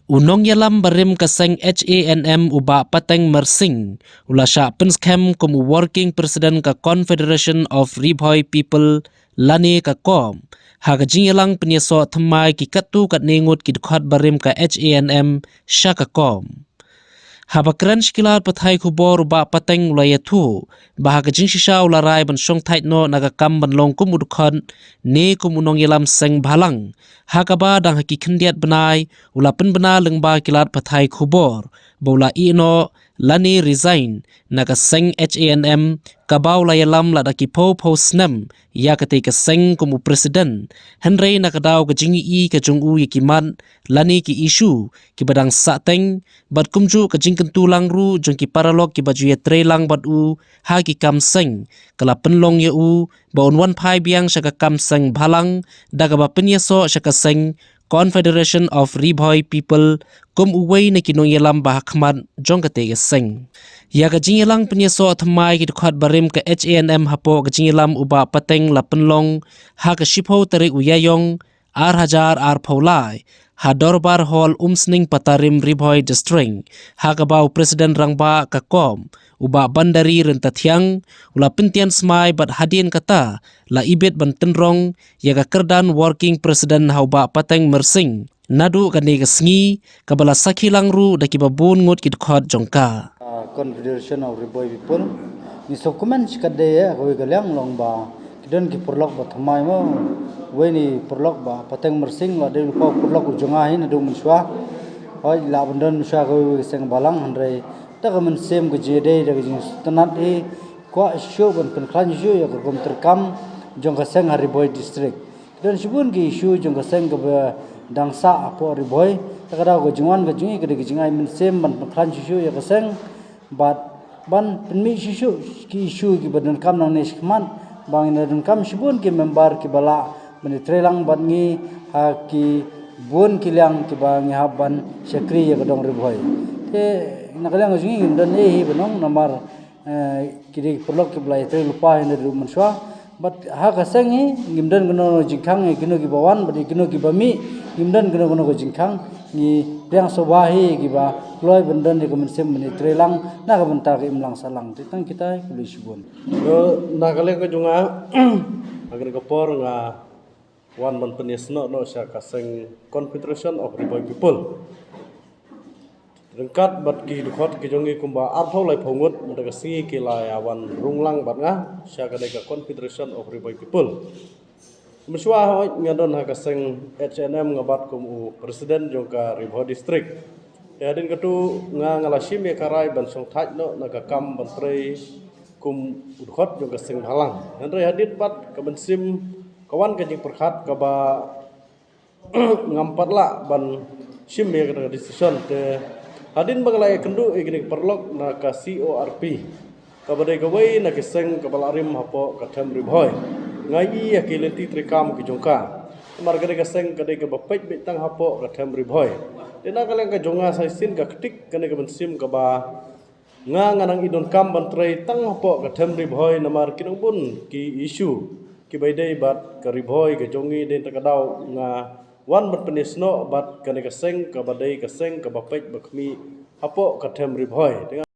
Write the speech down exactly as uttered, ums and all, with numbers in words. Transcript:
U nongïalam barim ka seng H A N M u Bah Pateng Mersing u la shah pynskhem kum u Working President ka Confederation of Ri Bhoi People lane ka CORB ha ka jingïalang pynïasoh thymmai ki katto katne ngut ki dkhot barim ka H A N M sha ka CORB. Haba kren sha ki lad pathai khubor u Bah Pateng u la ïathuh ba ha ka jingshisha u la rai ban shongthait noh na ka kam ban long kum u dkhot ne kum u nongïalam seng bhalang, ha kaba dang ha ki khyndiat bnai u la pynbna lyngba ki lad pathai khubor ba u la ïeh noh lane resign na ka seng H A N M kaba u la ïalam lada ki phew phew snem ïa katei ka seng kum u president, hynrei na ka daw ka jingïohi ka jong u ïa ki mat lane ki issue kiba dang sahteng bad kumjuh ka jingkyntu lang ruh jong ki paralok kiba ju ïatrei lang bad u ha ki kam seng ka la pynlong ïa u ba un wan phai biang sha ka kam seng bhalang da kaba pynïasoh sha ka seng Confederation of Ri Bhoi People kum uwei na ki nongïalam ba ha khmat jong katei ka seng. Ïa ka jingïalang pynïasoh thymmai ki dkhot barim ka H A N M hapoh ka jingïalam u Bah Pateng la pynlong ha ka shiphew tarik u Ïaïong ar hajar arphew lai ha Dorbar Hall Umsning Patarim, Ri Bhoi District, ha kaba u President Rangbah ka CORB u Bah Bandari Ryntathiang u la pyntian smai bad hadien kata la ibit ban tynrong ïa ka kyrdan Working President ha u Bah Pateng Mersing. Naduh kane ka sngi kaba la sakhi lang ruh da kiba bun ngut ki dkhot jong ka. Ah, Confederation of Ri Bhoi People. Ngi sngewkmen shikatdei ïa kawei ka liang long ba ki don ki paralok ba thymmai mo. Wei na ki paralok Bah Pateng Mersing la dei lypa u paralok u jong nga hi naduh mynshuwa. Hooid, la ban don mynshuwa kawei ka seng bhalang, hynrei da ka mynsiem ka jingïadei, da ka jingsngewtynnat hi, kwah shuh ban pynkhlaiñ shuh ïa ka rukom treikam jong ka seng ha Ri Bhoi District. Ki don shibun ki issue jong ka seng kaba dang sah hapoh Ri Bhoi. Da ka daw ka jingwan ka jong ngi ka dei ka jingai mynsiem ban pynkhlaiñ shuh shuh ïa ka seng bad ban pynmih shuh shuh ki issue kiba donkam nangne shakhmat. Ba ngin da donkam shibun ki member kiba lah ban ïatrei lang bad ngi ha ki bun ki liang kiba ngi hap ban shakri ïa ka dong Ri Bhoi. Te na ka liang ka jong ngi ngim don ei hi ban ong namar eh, ki dei ki paralok kiba la ïatrei lypa hi naduh mynshuwa. Bad ha ka seng hi ngim don kano kano jingkhang ïa kino kiba wan bad ïa kino kiba mih, ngim don kano kano ka jingkhang. Ngi pdiang sngewbha hi ïa kiba kloi ban don ïa ka mynsiem ban ïatrei lang na ka bynta ka imlang sahlang. Te tang kita hi, khublei shibun. Ko na ka liang ka jong nga ha kane ka por nga wan ban pynïasnoh noh sha ka seng Confederation of Ri Bhoi People. Ryngkat bad ki dkhot ki jong ngi kumba arphew laiphew ngut, mynta ka sngi ki la ïa wan rung lang bad nga sha kane ka Confederation of Ri Bhoi People. Mynshuwa hooid nga don ha ka seng H A N M, nga bat kum u president jong ka Ri Bhoi District. Te hadien katto nga, nga la shim ïa ka rai ban shongthait noh na ka kam ban trei kum u dkhot jong ka seng bhalang. Hynrei hadien pat ka mynsiem ka wan ka jingpyrkhat kaba ngam pat lah ban shim ïa kata ka decision. Te hadien ba nga la ïakynduh ïa kine ki paralok na ka C O R P, kaba dei kawei na ki seng kaba la rim hapoh ka them Ri Bhoi, nga ïohi ïa ki lynti treikam ki jong ka. Namar ka dei ka seng ka dei kaba peit beit tang hapoh ka them Ri Bhoi. Te na ka liang ka jong nga sa shisien ka ktik kane ka mynsiem kaba nga, nga nang i donkam ban trei tang hapoh ka them Ri Bhoi namar ki nang bun ki issue kiba ïadei bad ka Ri Bhoi ka jong ngi. Dei na kata ka daw nga wan ban pynïasnoh bad kane ka seng kaba dei ka seng kaba peit ba khmih hapoh ka them Ri Bhoi.